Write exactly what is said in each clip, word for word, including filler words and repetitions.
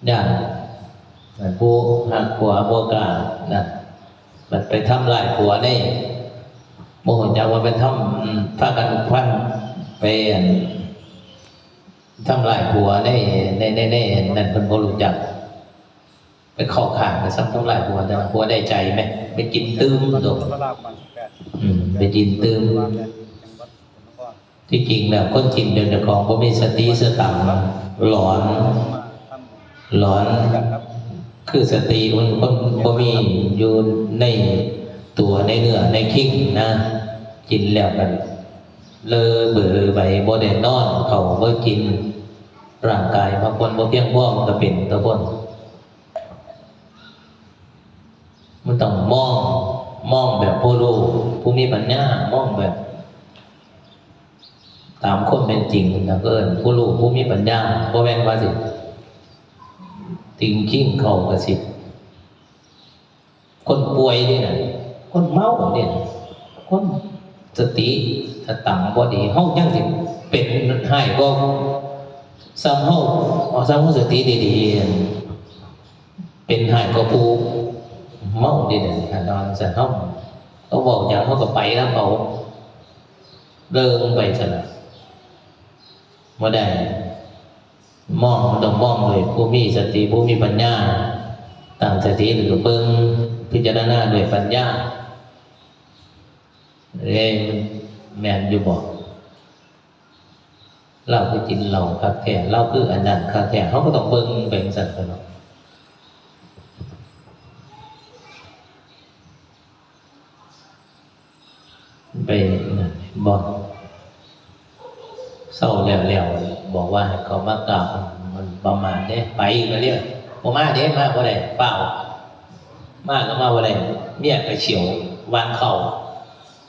ย่านผู้ฮักผัวบ่กล้านั่น มันไปทำร้ายผัวใน บ่ฮู้จักว่าไปทำ อืม พากันควันไป อัน ทำร้ายผัวใน ใน ใน ในนั่น เพิ่นบ่รู้จัก ไปเข้าข้างไปซ้ำทำร้ายผัว แต่ว่าผัวได้ใจไหม ไปกินตื่มโดด อืม ไปกินตื่ม ที่จริงแล้วคนกินจนเจ้าของบ่มีสติสตังค์ หลอน หลอน คือสติมันคนบ่มีอยู่ในตัวในเนื้อในคิงนะ กินแล้วกันเลอเบอไป บ่ได้นอน ข้าวบ่กิน ร่างกายพักผ่อนบ่เพียงพอ มันก็เป็นตัวคน มันต้องมอง มองแบบผู้รู้ ผู้มีปัญญา มองแบบ ตามความเป็นจริงนะ เอิ้นผู้รู้ ผู้มีปัญญา บ่แม่นว่าสิ ติงคิงเข้าก็สิ คนป่วยนี่นะ คนเมานี่นะ คนสติสตังค์บ่ดี เฮายังสิเป็นร้ายกว่า ซ้ำเฮา ซ้ำเฮาสติดีๆ เป็นร้ายกว่าผู้เมานี่นะ คันว่าซั่น เฮา เขาเว้าหยัง เฮาก็ไปนำเขา เลิงไปซั่นน่ะ บ่ได้ มอง มันต้องมองโดยผู้มีสติ ผู้มีปัญญา ตั้งสติแล้วก็เบิ่ง พิจารณาด้วยปัญญา เอ้ย มันแม่นอยู่บ่ ลาวคือกินเหล้าคักแท้ ลาวคืออันนั้นคักแท้ เฮาก็ต้องเบิ่งไปจั่งซั้นตั่วเนาะ ไปนั่นบ่ เซาแล้วแล้ว บอกว่าให้เขามากราบ มันประมาทเด้ ไปก็เรียก บ่มาเด้ มาบ่ได้ ฟ้าว มาก็มาบ่ได้ เมียก็เฉียว วางเข่า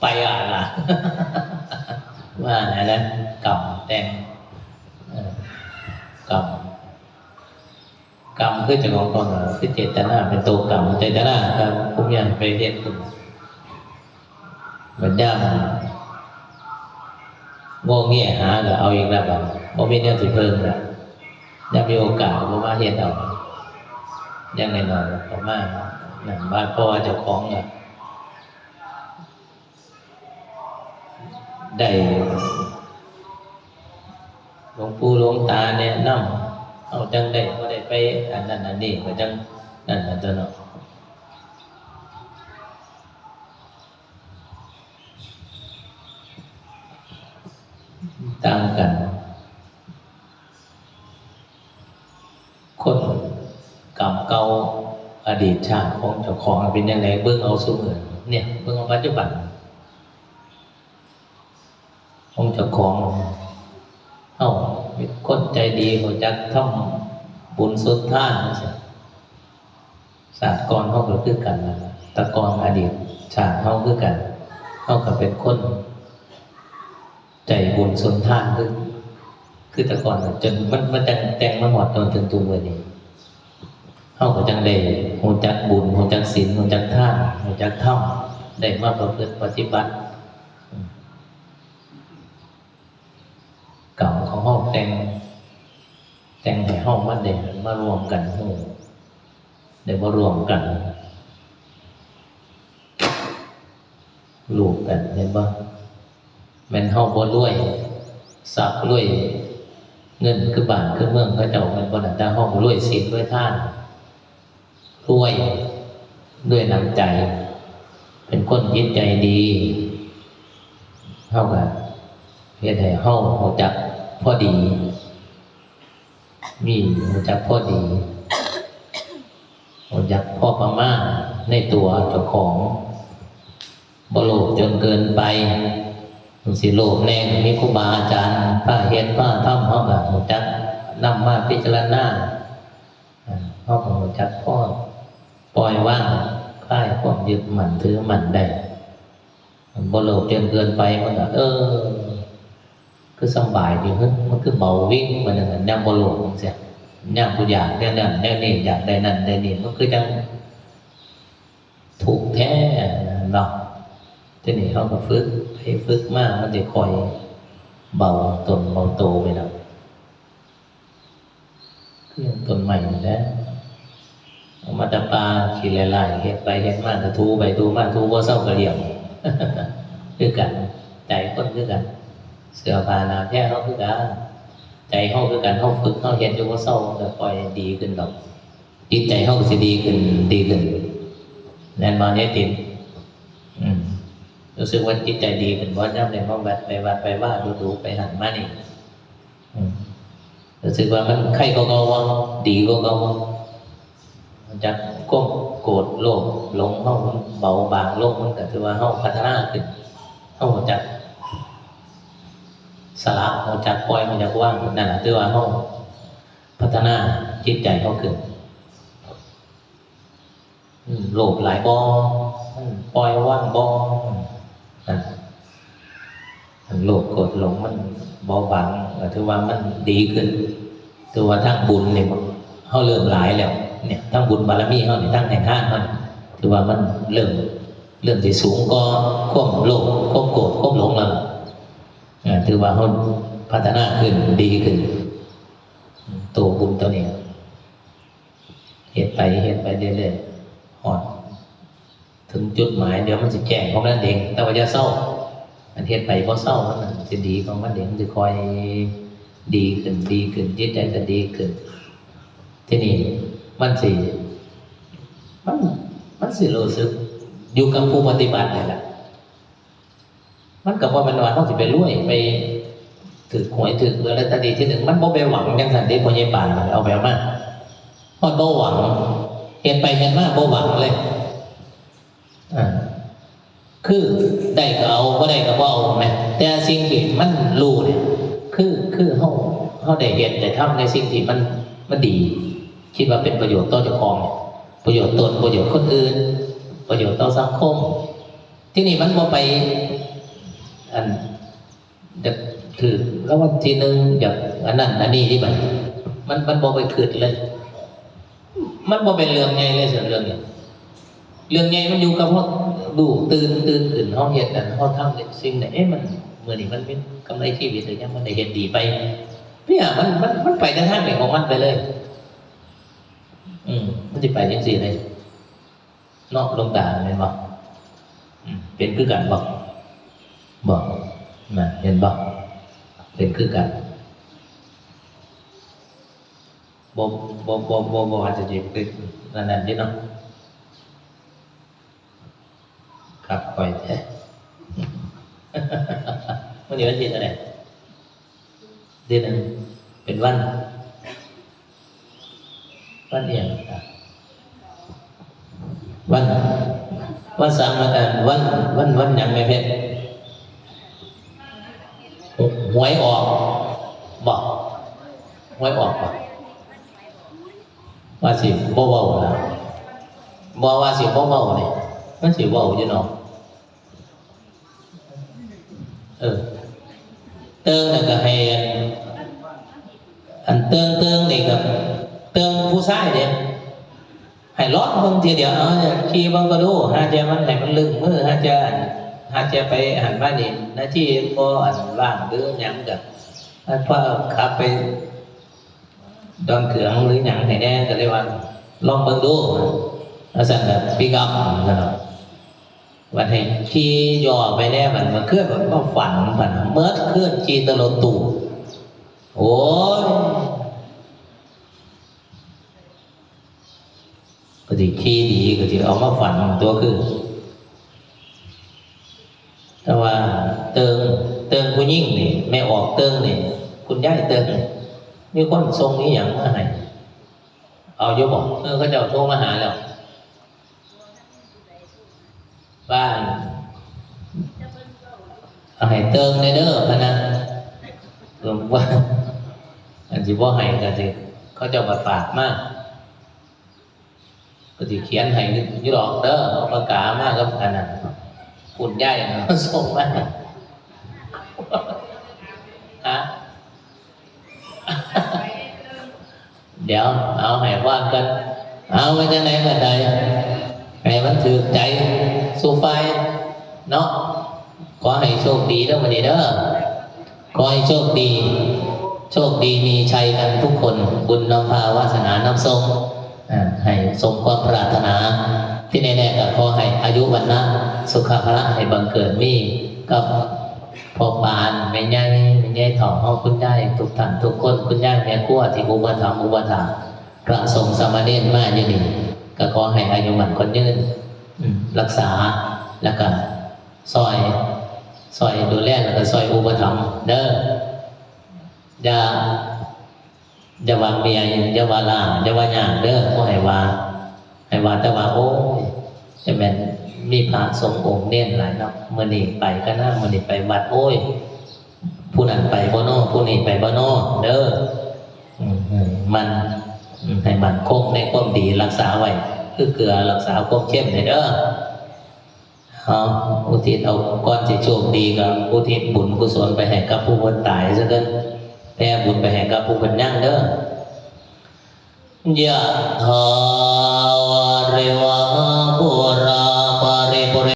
ไปอ่านล่ะ ว่านั่นนะ กรรมแต่ง เออ กรรม กรรมคือเจ้าของก่อน คือเจตนาเป็นตัวกรรม เจตนาครับ ผมอยากไปเฮ็ดบุญ บัดยามงอแงหาก็เอาอีกแล้วบัด บ่มีแนวสิเพิ่งแล้ว ยามมีโอกาสก็บ่มาเฮ็ดเอา อย่างน้อยๆก็มา นั่น บาด เพราะว่าเจ้าของก็ได้ หลวงปู่หลวงตาแนะนำ เฮาจั่งได้ บ่ได้ไปอันนั้นอันนี้ ก็จั่งนั่นน่ะตั่วเนาะ ต่างกัน คนกรรมเก่าอดีตชาติของเจ้าของเป็นจั่งใด เบิ่งเอาซุมื้อ เนี่ย เบิ่งเอาปัจจุบัน ของเจ้าของ เฮาเป็นคนใจดี รู้จักทำบุญสุนทานจั่งซี้ ชาติก่อนเฮาก็คือกันนั่นล่ะ แต่ก่อนอดีตชาติเฮาคือกัน เฮาก็เป็นคนใจบุญสุนทานคือ คือแต่ก่อนน่ะ จนมัน มันจั่งแต่งมาฮอดจนถึงทุกมื้อนี้ เฮาก็จั่งได้รู้จักบุญ รู้จักศีล รู้จักทาน รู้จักธรรม ได้มาประพฤติปฏิบัติ กรรมของเฮาแต่ง แต่งให้เฮามาได้มารวมกันรู้ ได้มารวมกันรู้กัน เห็นบ่ แม่นเฮาบ่รวยทรัพย์รวยเงินคือบ้านคือเมืองเขาเจ้า แม่นบ่ล่ะ แต่เฮารวยศีลรวยทาน รวยด้วยน้ำใจ เป็นคนจิตใจดี เฮาก็เฮ็ดให้เฮารู้จักพอดี มีรู้จักพอดี รู้จักพอประมาณในตัวเจ้าของ บ่โลภจนเกินไป มันสิโลภแน่ มีครูบาอาจารย์พาเฮ็ดพาทำ เฮาก็รู้จักนำมาพิจารณา อ่า เฮาก็รู้จักพอปล่อยวาง คลายความยึดมั่นถือมั่นได้ มันบ่โลภจนเกินไป มันก็ เออ คือสำบายดี เฮ้ย มันคือเบาวิ้ง มันนั่นน่ะ ยามบ่โลภจั่งซี้ ยามบ่อยากได้นั่นได้นี่ อยากได้นั่นได้นี่ มันคือจั่งทุกข์แท้เนาะ ทีนี้เฮาก็ฝึกไปฝึกมา มันสิค่อยเบาตนเบาโตไปดอก ต้นไม้นี่แหละ เอามาแต่ป่าขี้ไล่ๆ เฮ็ดไปเฮ็ดมาก็ถูไปถูมา ถูบ่เซาก็เลี้ยง คือกัน ใจคนคือกัน เสื้อผ้าหน้าแพรเฮาคือกัน ใจเฮาคือกัน เฮาฝึก เฮาเฮ็ดอยู่บ่เซา มันก็ค่อยดีขึ้นดอก จิตใจเฮาก็สิดีขึ้น ดีขึ้น แม่นบ่ยายติ๋ม อืม รู้สึกว่าจิตใจดีขึ้นบ่ ยามได้มาวัด ไปวัดไปวาดูๆ ไปหั้นมานี่ อืม รู้สึกว่ามันไคกว่าเก่าบ่ ดีกว่าเก่าบ่ จากความโกรธโลภหลงเฮามันเบาบางลง มันก็ถือว่าเฮาพัฒนาขึ้น เฮารู้จักสละ รู้จักปล่อย รู้จักวาง นั่นล่ะถือว่าเฮาพัฒนาจิตใจเฮาขึ้น อืม โลภหลายบ่ มันปล่อยวางบ่ อืม นั่น อันโลภโกรธหลงมันเบาบาง ก็ถือว่ามันดีขึ้น ถือว่าทางบุญนี่เฮาเริ่มหลายแล้ว เนี่ย ทางบุญบารมีเฮานี่ ทางให้ทานเฮานี่ ถือว่ามันเริ่ม เริ่มสิสูงกว่าความโลภ ความโกรธ ความหลงแล้วล่ะ อ่า ถือว่าเฮาพัฒนาขึ้น ดีขึ้น ตัวบุญตัวนี้ เฮ็ดไป เฮ็ดไปเรื่อยๆ ฮอดถึงจุดหมาย เดี๋ยวมันสิแจ้งของมันเอง แต่ว่าอย่าเซา อันเฮ็ดไปบ่เซา มันสิดีของมันเอง มันสิค่อยดีขึ้น ดีขึ้น จิตใจก็ดีขึ้น ทีนี้มันสิ มัน มันสิรู้สึก อยู่กับผู้ปฏิบัตินี่แหละ มันก็บ่แม่นว่าเฮาสิไปรวย ไปถืกหวยถืกเบอร์ลอตเตอรี่ที่หนึ่ง มันบ่ไปหวังจังซั่นเด้ พ่อใหญ่ปาน เอาไปเอามา ฮอดบ่หวัง เฮ็ดไปเฮ็ดมาบ่หวังเลย อ่า คือได้ก็เอา บ่ได้ก็บ่เอาแหม แต่สิ่งที่มันรู้เนี่ย คือ คือเฮา เฮาได้เฮ็ดได้ทำในสิ่งที่มัน มันดี คิดว่าเป็นประโยชน์ต่อเจ้าของเนี่ย ประโยชน์ตน ประโยชน์คนอื่น ประโยชน์ต่อสังคม ทีนี้มันบ่ไป อัน อยากถืกรางวัลที่หนึ่ง อยากอันนั้นอันนี้นี่บัด มัน มันบ่ไปคิดเลย มันบ่เป็นเรื่องใหญ่เลย ส่วนเรื่องนี้ เรื่องใหญ่มันอยู่กับเฮารู้ตื่น ตื่นขึ้น เฮาเฮ็ดนั่น เฮาทำสิ่งนั้น เอ๊ะ มัน มื้อนี้มันมีกำไรชีวิตหรือยัง มันได้เฮ็ดดีไป เนี่ย มัน มัน มันไปแต่ทางนี้ของมันไปเลย อืม มันสิไปจังซี่เลย เนาะ หลวงตา แม่นบ่ อืม เป็นคือกันบ่ บ่ น่ะ เห็นบ่ เป็นคือกัน บ่ บ่ บ่ บ่ บ่ว่าจะสิเป็นนั่นนั่นเด้เนาะ ครับ ข้อยแท้ มื้อนี้วันที่เท่าใด เดือนหนึ่ง เป็นวัน วันอิหยัง วัน วันสาม วัน วัน วันหยังแม่เพชร หวยออกบ่ หวยออกบ่ ว่าสิบ่เว้านะ บ่ว่าสิบ่เว้านี่ มันสิเว้าอยู่เนาะ เออ เติ่งน่ะก็ให้อัน อันเติ่ง เติ่งนี่ก็ เติ่งผู้ชายเด้ ให้ลองเบิ่งทีเดียว เอาขี่เบิ่งก็ดู หาเทื่อมันให้มันลึงมือ หาเทื่ออัน หาเทื่อไปหันมานี่ นาทีบ่อันว่างหรือหยังก็ ให้พาขับไปดอนเขืองหรือหยังให้แหน่ ก็เลยว่า ลองเบิ่งดู ว่าซั่นน่ะ ปิกอัพนั่นน่ะ บัดให้ขี่ย่อไปแหน่ บัดเมื่อคืนบัดมาฝัน บัดเมิดคืนขี่แต่รถตู้ โอ้ย ก็สิขี่ดี ก็สิเอามาฝันตัวคือ แต่ว่าเติ่ง เติ่งผู้หญิงนี่ แม่ออกเติ่งนี่ คุณยายเติ่งนี่ มีคนส่งอีหยังมาให้ เอาอยู่บ่ เออ เขาเจ้าโทรมาหาแล้ว ว่า เอาให้เติ่งแหน่เด้อ พะนะ เออ ว่า อันสิบ่ให้ก็สิ เขาเจ้าก็ฝากมา ก็สิเขียนให้อยู่ดอกเด้อ เอาปากกามากับอันนั้น คุณยายน่ะ ส่งมา ฮะ เดี๋ยว เอาให้ว่างกัน เอาไว้จังไหนก็ได้ ให้มันถืกใจสู่ฝ่ายเนาะ ขอให้โชคดีเด้อมื้อนี้เด้อ ขอให้โชคดี โชคดีมีชัยกันทุกคน บุญนำพาวาสนานำส่ง อ่า ให้สมความปรารถนา ที่แน่ๆ ก็ขอให้อายุวรรณะสุขะพละให้บังเกิดมีกับพ่อปานแม่ใหญ่แม่ใหญ่เฒ่าเฮาคุณยายทุกท่านทุกคน คุณยายแม่ครัวที่อุปถัมภ์อุปถากพระสงฆ์สามเณรมาอยู่นี่ ก็ขอให้อายุมั่นขวัญยืน อืม รักษา แล้วก็ซอย ซอยดูแล แล้วก็ซอยอุปถัมภ์เด้อ อย่า อย่าว่าเมีย อย่าว่าหล้า อย่าว่ายากเด้อ บ่ให้ว่า ให้ว่าแต่ว่า โอ้ย จะแม่นมีพระสงฆ์องค์เณรหลายเนาะ มื้อนี้ไปก็นะ มื้อนี้ไปวัด โอ้ย ผู้นั้นไปบ่น้อ ผู้นี้ไปบ่น้อ เด้อ อืม ให้มัน อืม ให้มั่นคงในความดี รักษาไว้ คือเกลือรักษาความเค็มนี่เด้อ เอา อุทิศเอา ก่อนสิโชคดีก็อุทิศบุญกุศลไปให้กับผู้เพิ่นตายซะเด้อ แผ่บุญไปให้กับผู้เพิ่นยังเด้อ ยะถา